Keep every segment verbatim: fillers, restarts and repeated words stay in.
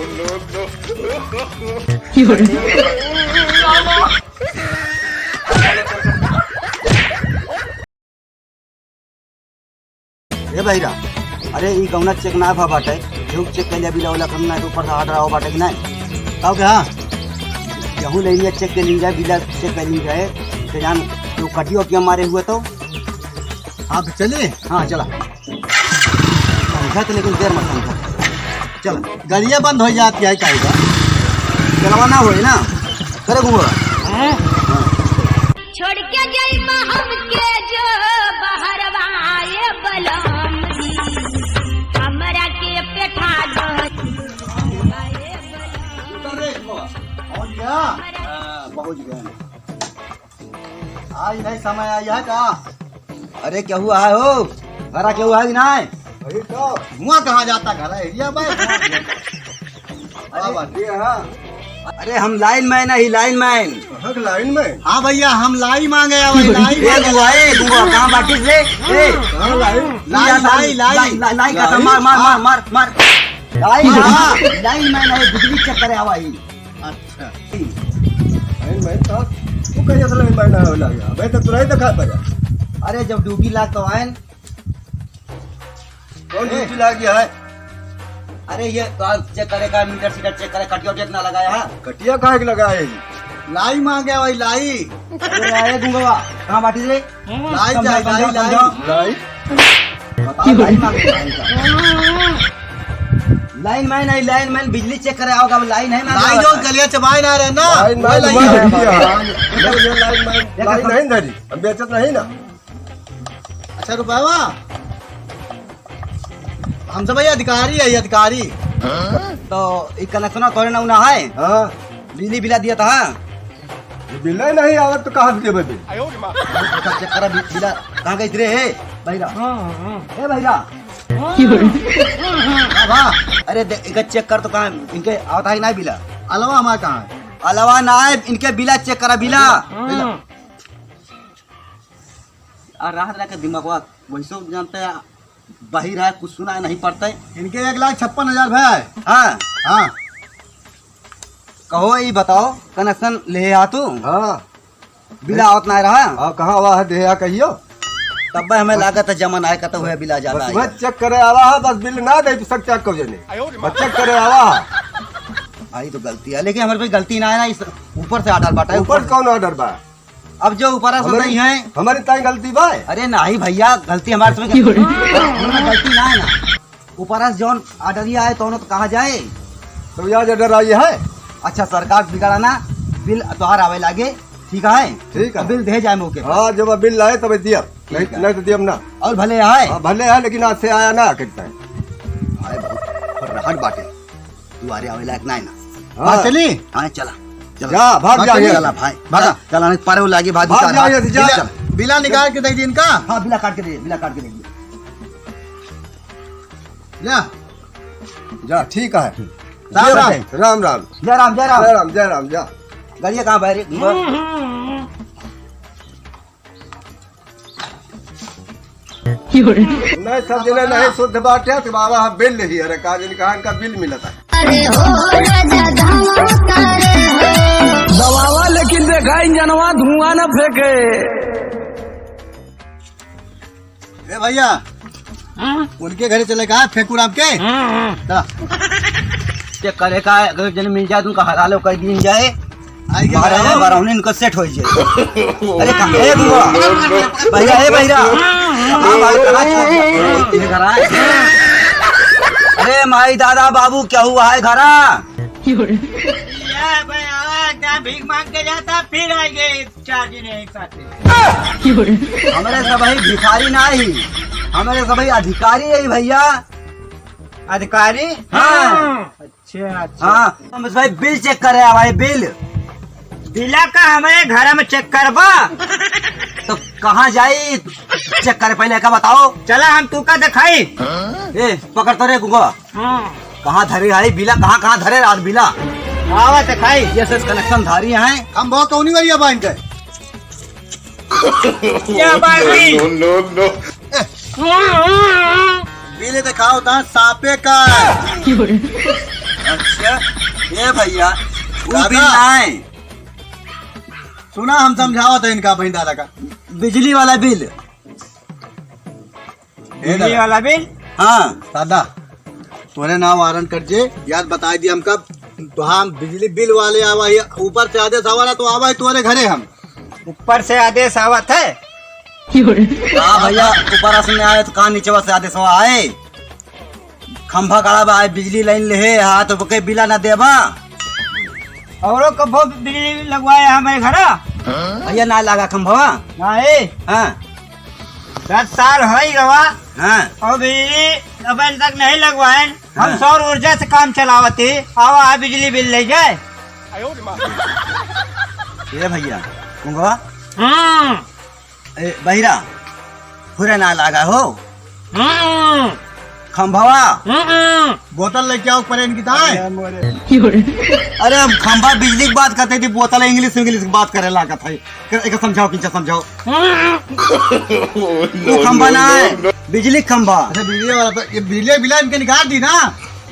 ए भैरा, अरे ई गौना चेक ना भा बाटे, जो चेक कर लिया बिला वाला कम ना तो ऊपर से ऑर्डर आवा बाटे कि नहीं? कहो क्या? यहू लाइन में चेक कर लीन जाए, बिला चेक कर लीन जाए, तो जान तो कटियो के मारे हुए तो। हाँ तो चलिए। हाँ चला। समझा तो लेकिन देर मत समझा। चल, गलिया बंद हो जाती है काहे का? चलवा ना होए ना। करे घूमो। छोड़ के जइबा हमके जो बहरवा ए बलम जी, हमरा के पेठा दो। पहुँच गया? हाँ, पहुँच गया। आज नहीं समय आई है का? अरे, केहू आए हो? घरा केहू आए कि नाय? अरे, तो धुआं कहाँ जाता? घर है, एरिया बा, धुआं। अरे, बात ये है। अरे, हम लाइन मैन है, लाइन मैन। हाँ, लाइन मैन? हाँ भैया, हम लाई मांगे आ भाई, लाई ए, मांगे। बुआ, ए, बुआ, कहाँ बाटिस रे? ए, कहाँ लाइन? लाई, लाई, लाई, लाई। लाई, लाई, लाई। मार, मार, मार, मार, मार। लाई, हाँ। हाँ, लाइन मैन है, बिजली चेक करे आवा ही। अच्छा। लाइन मैन तो तू कहिए से लाइन मैन आवे लगा? अबे तो तुरंत देखा पड़ा। अरे, जब ड्यूटी लाग तो आए न। कौन ए। ड्यूटी लाग गया है? अरे, ये तो आज चेक करे का, मीटर सीटर चेक करे, कटिया उटिया ना लगाया है? कटिया काहे के लगाए है? लाई मांगे भाई, लाई। अरे, आए दूंगा, कहाँ बाटी रे? लाई समझा, जाए, लाई, समझा, लाई। समझा। लाई? बताओ, लाई मांगे, लाई का। लाइन मैन नहीं, लाइन मैन बिजली चेक करे आओगा, अब लाइन है ना, लाई जो गलिया चबाए ना रहे ना, लाइन वो मैन लाई हुआ है। है भैया। ये लाइन मैन, देखा लाइन सब। नहीं धरी, हम बेचत नहीं ना। अच्छा रुपया, हम सब ये अधिकारी है, ये अधिकारी। तो ये कनेक्शन तोरे ना उना है? हाँ। बिजली बिला दिया था? ये बिल ही नहीं आवत तो कहाँ से देबे बिल? चेक करा बि-, बिला कहाँ गई रे? हे, बहिरा। हाँ, हाँ। हे, बहिरा। हाँ, हाँ। अरे दे, इनका चेक कर तो कहाँ इनके आवत है कि नहीं बिला? अलवा हमारे कहाँ है? अलवा ना है, इनके बिला चेक करा, बिला। हाँ। बिला। आ रात रात के दिमागवा वैसे जानते हैं, बहिर है, कुछ सुनाई नहीं पड़ता है। इनके एक लाख छप्पन हजार भय है। हाँ। हाँ। कहो, ई बताओ, कनेक्शन ले आ तू? हाँ। बिला आवत ना रहा? हाँ, कहाँ हुआ है, देहा कहियो। तब हमें लागत है जमा नाय कतौ है, बिला जाता बस है। वह चेक करे आवा है, बस बिल ना दे सकते कब जने। बस चेक करे आवा है। भाई, तो गलती है, लेकिन हमारे पे गलती ना है ना, इस ऊपर से ऑर्डर बाटा है, ऊपर ऊपर से। कौन ऑर्डर बा? अब जो ऊपर से हमारी, नहीं है। हमारी ताई गलती बा? अरे नहीं भैया, गलती हमारे से नहीं। हमारी गलती ना है ना। ऊपर से जौन ऑर्डर ही आए, तौन तो कहा जाए। तो यहाँ ऑर्डर आई है? अच्छा, सरकार बिगड़ा ना, बिल तोहार आवे लागे, ठीक है? ठीक है। तो बिल दे जाए मौके पर। हाँ, जब बिल लाए तब दिया, ठीक नहीं, है। नहीं तो दिया ना। और भले आए। हाँ, भले आए, लेकिन आज से आया ना, कितना है? आए बहुत, पर रहट बाटे। दुआरे आवे लायक नाही ना। हाँ। हाँ, चली? हाँ, चला। चला। जा, भाग भाग जा, चली। ये। चला भाई। भागा। चला, नहीं, पारे वो लागी, भाग, भाग जा, जा, यहाँ से जा। बिला, बिला निकाल के दे दी इनका। हाँ, बिला काट के दे, बिला काट के दे दी। ले। जा, ठीक है। राम, राम। राम, राम। जय राम, जय राम। जय राम, जय राम, जा। गाड़िया कहाँ बाहर है? नहीं, सब जने नहीं शुद्ध बाटे, तो बाबा हम बिल नहीं, अरे का दिन कहाँ इनका बिल मिलता है। अरे हो राजा धाम उतारे हो। दबावा लेकिन देखा इंजनवा धुआं न फेंके। ए भैया, हाँ? उनके घरे चले का फेंकू राम के? हाँ, हाँ। चला। चेक करे का, अगर जन मिल जाए तो उनका हरा लो, कर दी जाए। आई के बारह में बारह। बारह इनका सेट हो जाए। अरे का, ए बुआ। भैया, ए भैया। हाँ, भाई, कहाँ छोड़ दिया? ये घर आए। अरे माई, दादा, बाबू, क्या हुआ है घरा? या भाई, आवा, क्या भीख मांग के जाता, फिर आ गए। चार दिन एक साथ। हमरे सबही भिखारी नाही, हमरे सबही अधिकारी है भैया। अधिकारी? हाँ। अच्छा, अच्छा। हाँ, हम सबही बिल चेक करे आवा है, बिल। बिला का हमरे घर में चेक करबा? तो कहाँ जाई चेक करे, पहले का बताओ। चला, हम तू का दिखाई। ए, पकड़ तो रे गुंगवा। हाँ। कहाँ धरे है बिला, कहाँ, कहाँ धरे रात बिला? आवत है खाई। ये से कनेक्शन धारी है। हम बहुत कौनी वाली अब इनके। क्या बात है? No, no, no। बिल दिखाओ ता सांपे का। अच्छा, ए भैया, वो दादा। बिल ना है। सुना, हम समझावत है इनका बहन दादा का। बिजली वाला बिल। बिजली वाला बिल? हाँ। दादा, तोरे नाम वारन कर जे, याद बताई दिया हमका। तो हम बिजली बिल वाले आवा ही, ऊपर से आदेश आवा ना तो आवा ही तोरे घरे हम। ऊपर से आदेश आवत है? हाँ भैया, ऊपर से नहीं आए तो कहाँ नीचे से आदेश आवा है? खंभा खड़ा बा, बिजली लाइन लेहे, हाँ, तो ओके बिला ना देबा। औरो कबो बिजली लगवाए हमारे घरा? भैया, ना लगा खंभवा? नहीं। हाँ। दस साल होई गवा। हाँ। और बिजली अबे तक नहीं लगवाए। हम हाँ। सौर ऊर्जा से काम चलावती। आवा, आ बिजली बिल ले जाए। ए भैया, कुंगवा? हम्म। ए, बहिरा, फुरे ना लागा हो। हम्म। खंभवा। हम्म। बोतल लेके आओ, परेन की ताई। अरे, हम खंभा बिजली की बात करते थे, बोतल इंग्लिश, इंग्लिश की बात करे लागत है। एक समझाओ, किंचा समझाओ। हम्म। वो खंभा ना है, बिजली खंभा। अच्छा, बिजली वाला तो, ये बिजली बिला इनके निकाल दी ना।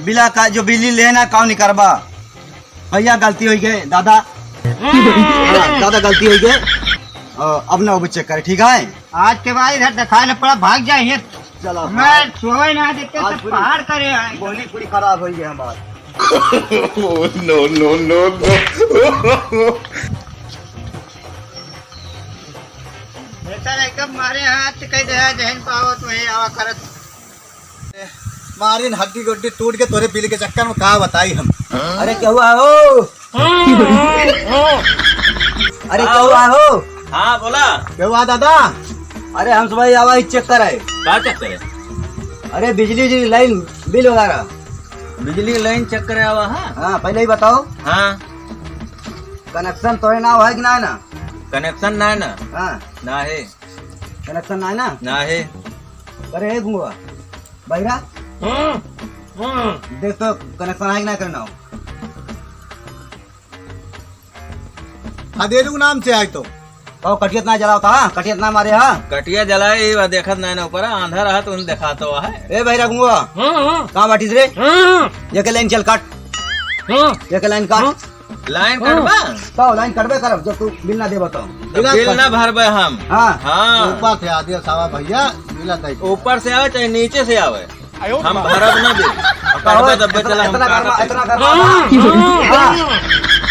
बिला का, जो बिजली लेना, काउ निकरबा। भैया, गलती होइ गए, दादा। हाँ, दादा, गलती होइ गए। अ, अब ना वो चेक करे, ठीक है? आज के बाद इधर दिखाई न पड़ा, भाग जाए ये। चलो, मैं भाग। सोए ना देते आज तो पूरी पहाड़ करे आए। बोली पूरी खराब होइ गई हमार। No, no, no, no। बेटा, एकदम मारे हाथ कह दे, जहन पावत वही आवा करत। मारिन हड्डी गोड्डी टूट के तोरे बिल के चक्कर में का बताई हम। अरे केहू हो? अरे केहू हो? हाँ, बोला। केहू दादा? अरे हम सब आवा ही चेक करे। का चेक करे? अरे बिजली जी लाइन बिल वगैरह। बिजली लाइन चेक करे आवा है? हाँ, पहले ही बताओ। हाँ। कनेक्शन तोरे नाव है कि ना है ना? कनेक्शन ना है ना? हाँ। ना है। कनेक्शन ना है ना? ना है। अरे, ए गुंगवा, बहिरा? हाँ, हाँ। देख तो, कनेक्शन आए कि ना करना हो? हाँ, दे दू नाम से आए तो। कहो, कटियत ना जलावता, हाँ? कटियत ना मारे, हाँ? कटिया जलाए, ये बा, देखत ना, ना ऊपर, आंधा रहा तो उन देखा तो है। ए, बहिरा गुंगवा, हाँ, हाँ। कहाँ बाटिस रे? हाँ। ये के लाइन चल काट। हाँ। ये के लाइन काट। हाँ। लाइन कटबा? तो लाइन कटबे करब, जब तू बिल ना देबा तो। तो बिल ना भरबे हम। हाँ। हाँ। ऊपर से आदेश आवा भैया, बिल दे। ऊपर से आवे चाहे नीचे से आवे, हम भरब ना बिल। कटबे तब चला हम इतना गर्मा, काटब। इतना गर्मा। हाँ।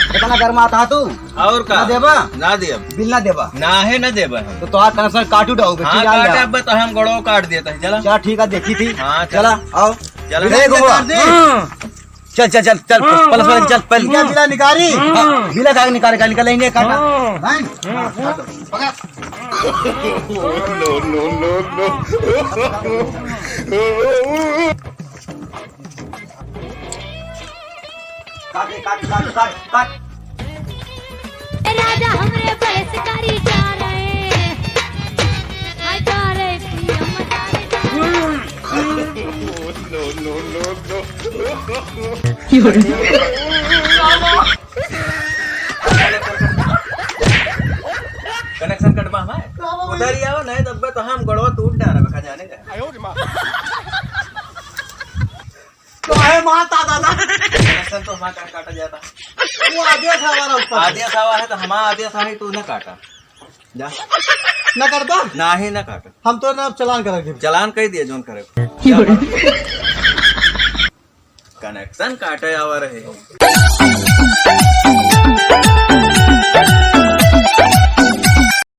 इतना गर्मा था तू। और का? ना देबा? ना देब। बिल ना देबा? ना है, ना देबा हम। तो तोहार कनेक्शन काटू डाओ, हाँ, ठीक है, काटे अब तो हम गोड़ो काट देता है, चला। चला, ठीक है, देखी थी। हाँ, चला। चला, आओ। चला। ले, गोवा। हाँ। चल, चल, चल, चल, हाँ, पलस वाले हाँ। चल, पहले। बिना बिला निकारी। हाँ। बिला का निकाले, का निकाले, इन्हें काटा। हाँ। लाइन। हाँ, काटो। पकड़। No, no, no, no। काट, काट, काट, काट, काट। राजा हमरे बहिष्कारी जा रहे, आ जा रहे पी हम जा रहे। No, no, no, no। कनेक्शन कटबा हमार। उधर ही आओ, नहीं तब तो हम गड़वा टूट डारा बका जाने का। तो है माता दादा। कनेक्शन तो हमारा काटा जाता। वो आदेश हमारा ऊपर। आदेश आवा है तो हमारा आदेश है, तू ना काटा। जा। ना करबा? ना ही ना काटा। हम तो ना अब चलान कर दे। चलान कह दिया जोन करे। कनेक्शन काटे आवा रहे।